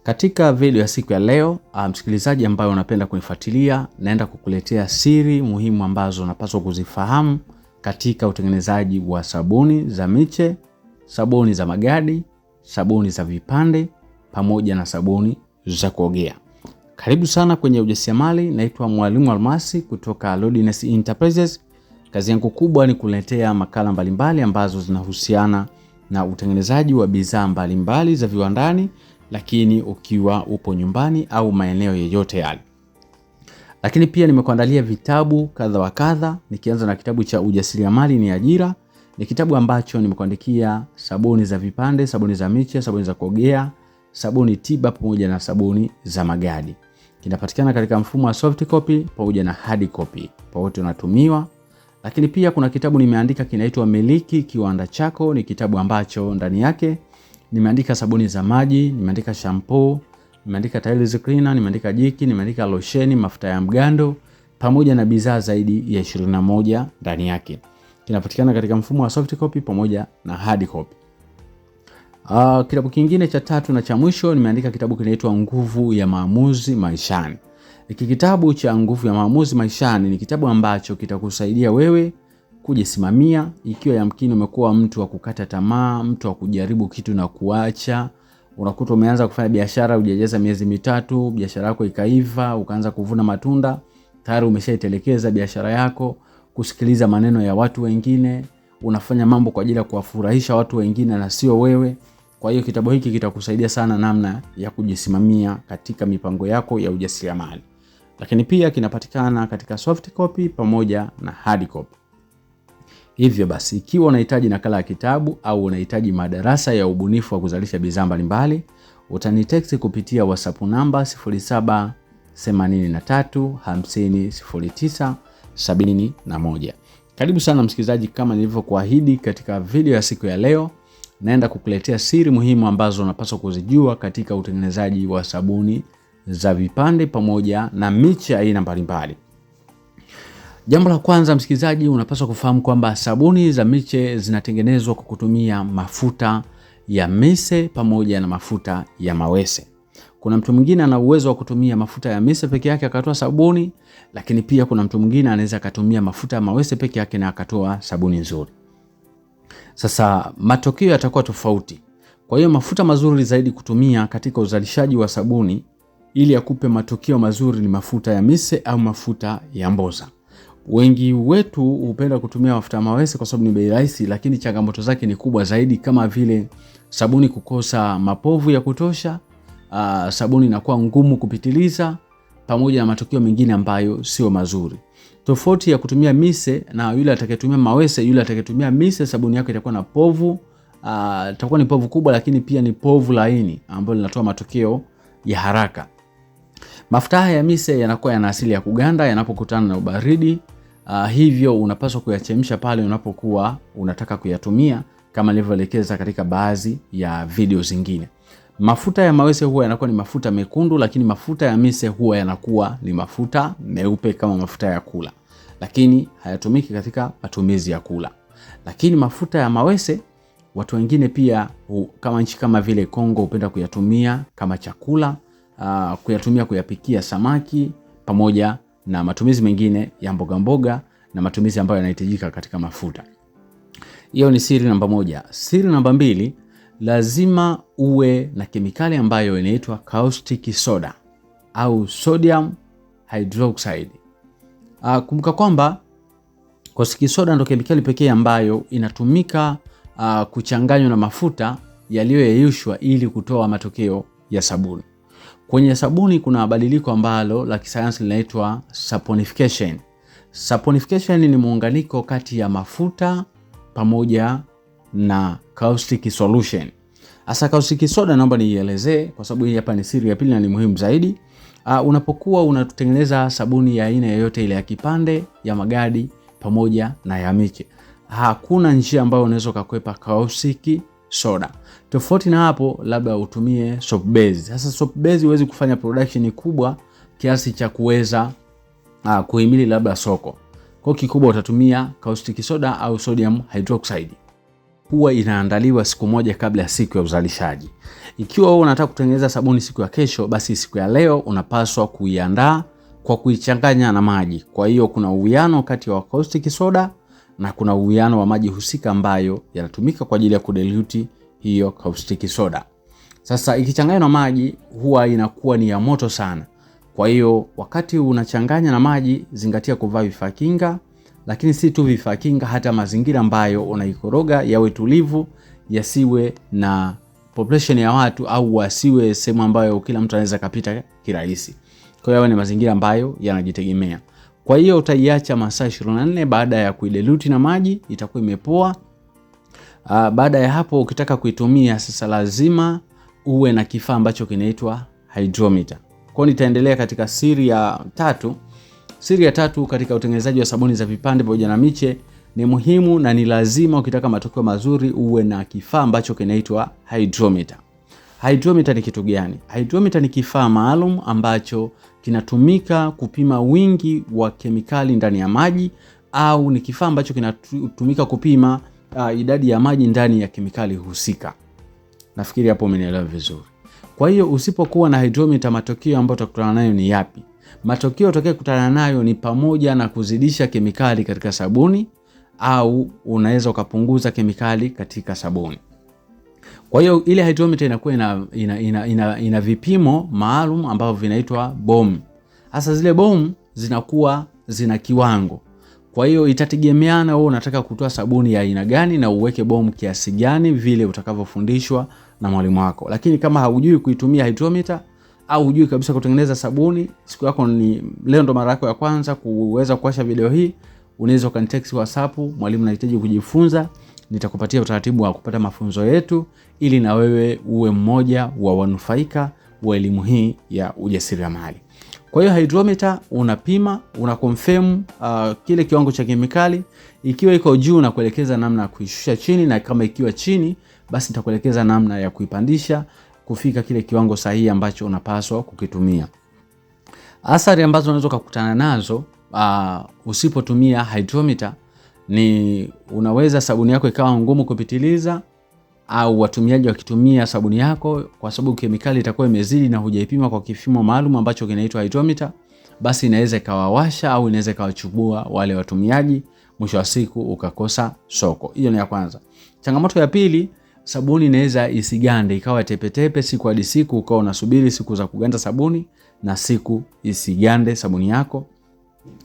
Katika video ya siku ya leo, msikilizaji ambaye unapenda kunifuatilia, naenda kukuletea siri muhimu ambazo unapaswa kuzifahamu katika utengenezaji wa sabuni za miche, sabuni za magadi, sabuni za vipande pamoja na sabuni za kuogea. Karibu sana kwenye Ujasiriamali. Naitwa Mwalimu Almasi kutoka Lodness Enterprises. Kazi yangu kubwa ni kuletea makala mbalimbali ambazo zinahusiana na utengenezaji wa bidhaa mbalimbali za viwandani, lakini ukiwa upo nyumbani au maeneo yoyote yale. Lakini pia nimekuandalia vitabu kadha wa kadha, nikianza na kitabu cha Ujasiriamali ni Ajira. Ni kitabu ambacho nimekuandikia sabuni za vipande, sabuni za miche, sabuni za kuogea, sabuni tiba pamoja na sabuni za magadi. Kinapatikana katika mfumo wa soft copy pamoja na hard copy, popote unatumiwa. Lakini pia kuna kitabu nimeandika kinaitwa Miliki Kiwanda Chako. Ni kitabu ambacho ndani yake nimeandika sabuni za maji, nimeandika shampoo, nimeandika tiles cleaner, nimeandika jiki, nimeandika losheni, mafuta ya mgando pamoja na bidhaa zaidi ya 21 ndani yake. Kinapatikana katika mfumo wa soft copy pamoja na hard copy. Kitabu kingine cha tatu na cha mwisho nimeandika kitabu kinaitwa Nguvu ya Maamuzi Maishani. Hiki kitabu cha Nguvu ya Maamuzi Maishani ni kitabu ambacho kitakusaidia wewe kujisimamia ikiwa yamkini umekuwa mtu wa kukata tamaa, mtu wa kujaribu kitu na kuacha. Unakuta umeanza kufanya biashara, hujajaza miezi mitatu, biashara yako ikaiva, ukaanza kuvuna matunda, tayari umeshaitelekeza biashara yako, kusikiliza maneno ya watu wengine, unafanya mambo kwa ajili ya kuwafurahisha watu wengine na sio wewe. Kwa hiyo kitabu hiki kitakusaidia sana namna ya kujisimamia katika mipango yako ya ujasiriamali. Lakini pia kinapatikana katika soft copy pamoja na hard copy. Hivyo basi, ikiwa unahitaji nakala ya kitabu au unahitaji madarasa ya ubunifu wa kuzalisha bidhaa mbalimbali, utanitext kupitia WhatsApp namba 0783 50 09 71. Karibu sana msikilizaji, kama nilivyokuahidi katika video ya siku ya leo, naenda kukuletea siri muhimu ambazo unapaswa kuzijua katika utengenezaji wa sabuni za vipande pamoja na miche aina mbalimbali. Jambo la kwanza msikilizaji, unapaswa kufahamu kwamba sabuni za miche zinatengenezwa kwa kutumia mafuta ya mise pamoja na mafuta ya mawese. Kuna mtu mwingine ana uwezo wa kutumia mafuta ya mise peke yake akatoa sabuni, lakini pia kuna mtu mwingine anaweza akatumia mafuta ya mawese peke yake na akatoa sabuni nzuri. Sasa matokeo yatakuwa tofauti. Kwa hiyo mafuta mazuri zaidi kutumia katika uzalishaji wa sabuni ili yakupe matokeo mazuri ni mafuta ya mise au mafuta ya mboza. Wengi wetu hupenda kutumia mafuta mawese kwa sababu ni bei rahisi, lakini changamoto zake ni kubwa zaidi, kama vile sabuni kukosa mapovu ya kutosha, sabuni inakuwa ngumu kupitiliza, pamoja na matokeo mengine ambayo sio mazuri. Tofauti ya kutumia mise na yule atakayetumia mawese, yule atakayetumia mise sabuni yake itakuwa na povu, itakuwa ni povu kubwa, lakini pia ni povu laini ambalo linatoa matokeo ya haraka. Mafuta haya ya mise yanakuwa yana asili ya kuganda yanapokutana na ubaridi. Hivyo unapaswa kuyachemsha pale unapokuwa unataka kuyatumia kama nilivyoelekeza katika baadhi ya video zingine. Mafuta ya mawese huwa yanakuwa ni mafuta mekundu, lakini mafuta ya mise huwa yanakuwa ni mafuta meupe kama mafuta ya kula, lakini hayatumiki katika matumizi ya kula. Lakini mafuta ya mawese watu wengine pia kama nchi kama vile Kongo hupenda kuyatumia kama chakula, kuyatumia kuyapikia samaki pamoja na matumizi mengine ya mboga mboga na matumizi ambayo yanahitajika katika mafuta. Hiyo ni siri namba moja. Siri namba mbili, lazima uwe na kemikali ambayo inaitwa caustic soda au sodium hydroxide. Kumbuka kwamba caustic soda ndo kemikali pekee ambayo inatumika kuchanganywa na mafuta yaliyoyeyushwa ili kutoa matokeo ya sabuni. Kwenye sabuni kuna badiliko ambalo la kisayansi linaitwa saponification. Saponification ni muunganiko kati ya mafuta pamoja na caustic solution. Hasa caustic soda naomba niielezee kwa sababu hii hapa ni siri ya pili na ni muhimu zaidi. Unapokuwa unatengeneza sabuni ya aina yoyote ile ya kipande, ya magadi pamoja na ya miche, hakuna njia ambayo unaweza ukakwepa caustic soda. Tofauti na hapo, labda utumie soap base. Sasa soap base huwezi kufanya production kubwa kiasi cha kuweza kuhimili labda soko. Kwa kikubwa utatumia caustic soda au sodium hydroxide. Huwa inaandaliwa siku moja kabla ya siku ya uzalishaji. Ikiwa wewe unataka kutengeneza sabuni siku ya kesho, basi siku ya leo unapaswa kuiandaa kwa kuichanganya na maji. Kwa hiyo kuna uwiano kati ya caustic soda na kuna uwiano wa maji husika ambayo yanatumika kwa ajili ya kudilute hiyo caustic soda. Sasa ikichanganywa na maji huwa inakuwa ni ya moto sana. Kwa hiyo wakati unachanganya na maji, zingatia kuvaa vifaa kinga, lakini si tu vifaa kinga, hata mazingira ambayo unaikoroga yawe tulivu, yasiwe na population ya watu au wasiwe sehemu ambayo kila mtu anaweza kapita kirahisi. Kwa hiyo ni mazingira ambayo yanajitegemea. Kwa hiyo utaiacha masaa 24 baada ya kuidilute na maji, itakuwa imepoa. Baada ya hapo ukitaka kuitumia sasa lazima uwe na kifaa ambacho kinaitwa hydrometer. Kwa hiyo nitaendelea katika siri ya tatu. Siri ya tatu katika utengenezaji wa sabuni za vipande pamoja na miche, ni muhimu na ni lazima ukitaka matokeo mazuri uwe na kifaa ambacho kinaitwa hydrometer. Hydrometer ni kitu gani? Hydrometer ni kifaa maalum ambacho kinatumika kupima wingi wa kemikali ndani ya maji, au ni kifaa ambacho kinatumika kupima idadi ya maji ndani ya kemikali husika. Nafikiri hapo umenielewa vizuri. Kwa hiyo usipokuwa na hydrometer, matokeo ambayo utakutana nayo ni yapi? Matokeo utakayokutana nayo ni pamoja na kuzidisha kemikali katika sabuni, au unaweza ukapunguza kemikali katika sabuni. Kwa hiyo ile hydrometer inakuwa ina vipimo maalum ambavyo vinaitwa bomu. Sasa zile bomu zinakuwa zina kiwango. Kwa hiyo itategemeana wewe unataka kutoa sabuni ya aina gani na uweke bomu kiasi gani, vile utakavyofundishwa na mwalimu wako. Lakini kama haujui kuitumia hydrometer au hujui kabisa kutengeneza sabuni, siku yako ni leo, ndo mara yako ya kwanza kuweza kuwasha video hii, unaweza ukanitext WhatsApp, mwalimu nahitaji kujifunza, nitakupatia utaratibu wa kupata mafunzo yetu ili na wewe uwe mmoja wa wanufaika wa elimu hii ya ujasiriamali. Kwa hiyo hydrometer unapima, una confirm kile kiwango cha kemikali. Ikiwa iko juu na kuelekeza namna ya kuishusha chini, na kama ikiwa chini basi nitakuelekeza namna ya kuipandisha kufika kile kiwango sahihi ambacho unapaswa kukitumia. Athari ambazo unaweza kukutana nazo usipotumia hydrometer ni unaweza sabuni yako ikawa ngumu kupitiliza, au watumiaji wakitumia sabuni yako, kwa sababu kemikali itakuwa imezidi na hujaipima kwa kipimo maalum ambacho kinaitwa hydrometer, basi inaweza ikawawasha au inaweza ikawachubua wale watumiaji, mwisho wa siku ukakosa soko. Hiyo ni ya kwanza. Changamoto ya pili, sabuni inaweza isigande, ikawa tepetepe siku hadi siku, ukawa unasubiri siku za kuganda sabuni na siku isigande sabuni yako,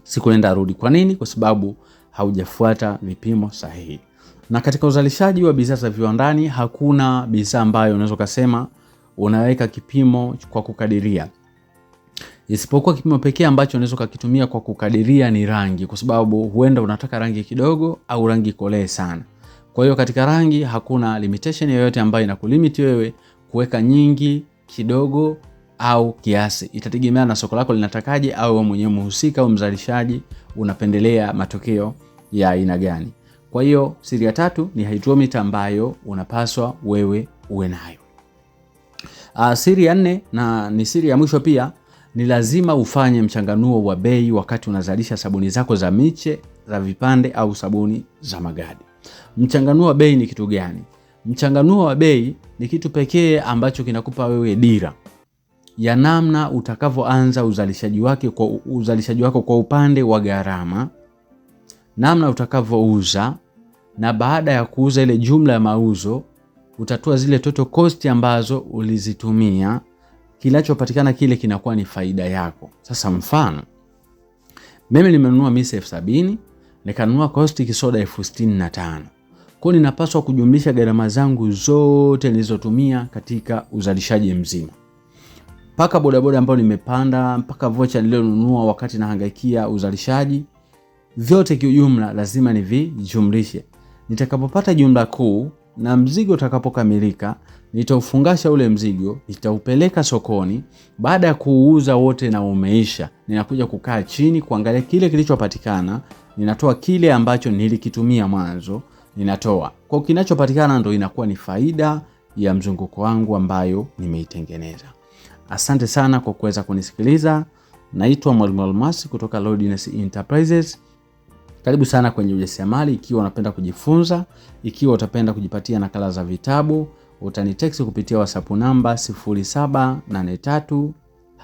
siku nenda rudi. Kwa nini? Kwa sababu haujafuata vipimo sahihi. Na katika uzalishaji wa bidhaa za viwandani hakuna bidhaa ambayo unaweza kusema unaweka kipimo kwa kukadiria. Isipokuwa kipimo pekee ambacho unaweza kukitumia kwa kukadiria ni rangi, kwa sababu huenda unataka rangi kidogo au rangi kolee sana. Kwa hiyo katika rangi hakuna limitation yoyote ambayo inakulimit wewe kuweka nyingi, kidogo au kiasi. Itategemea na soko lako linatakaje, au wewe mwenyewe mhusika au mzalishaji unapendelea matokeo ya aina gani. Kwa hiyo siri ya tatu ni hydrometer ambayo unapaswa wewe uwe nayo. Siri ya nne na ni siri ya mwisho pia, ni lazima ufanye mchanganuo wa bei wakati unazalisha sabuni zako za miche, za vipande au sabuni za magadi. Mchanganuo wa bei ni kitu gani? Mchanganuo wa bei ni kitu pekee ambacho kinakupa wewe dira ya namna utakavyoanza uzalishaji wako kwa upande wa gharama, namna utakavyouza, na baada ya kuuza ile jumla ya mauzo utatoa zile total cost ambazo ulizitumia, kinachopatikana kile kinakuwa ni faida yako. Sasa mfano, mimi nimenunua mise 70,000, nikanunua caustic soda 65,000. Kwa hiyo ninapaswa kujumlisha gharama zangu zote nilizotumia katika uzalishaji mzima, mpaka bodaboda ambayo nimepanda, mpaka vocha niliyonunua wakati nahangaikia uzalishaji, vyote kiujumla lazima nivijumlishe. Nitakapopata jumla kuu na mzigo utakapokamilika, nitaufungasha ule mzigo, nitaupeleka sokoni. Baada ya kuuza wote na umeisha, ninakuja kukaa chini kuangalia kile kilichopatikana, ninatoa kile ambacho nilikitumia mwanzo, ninatoa. Kwa kinachopatikana ndo inakuwa ni faida ya mzunguko wangu ambayo nimeitengeneza. Asante sana kwa kuweza kunisikiliza. Naitwa Mwalimu Almasi kutoka Lodness Enterprises. Karibu sana kwenye ujasiriamali. Ikiwa unapenda kujifunza, ikiwa utapenda kujipatia nakala za vitabu, utanitext kupitia WhatsApp namba 0783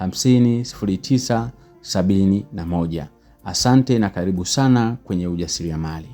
50 09 71. Asante na karibu sana kwenye ujasiriamali.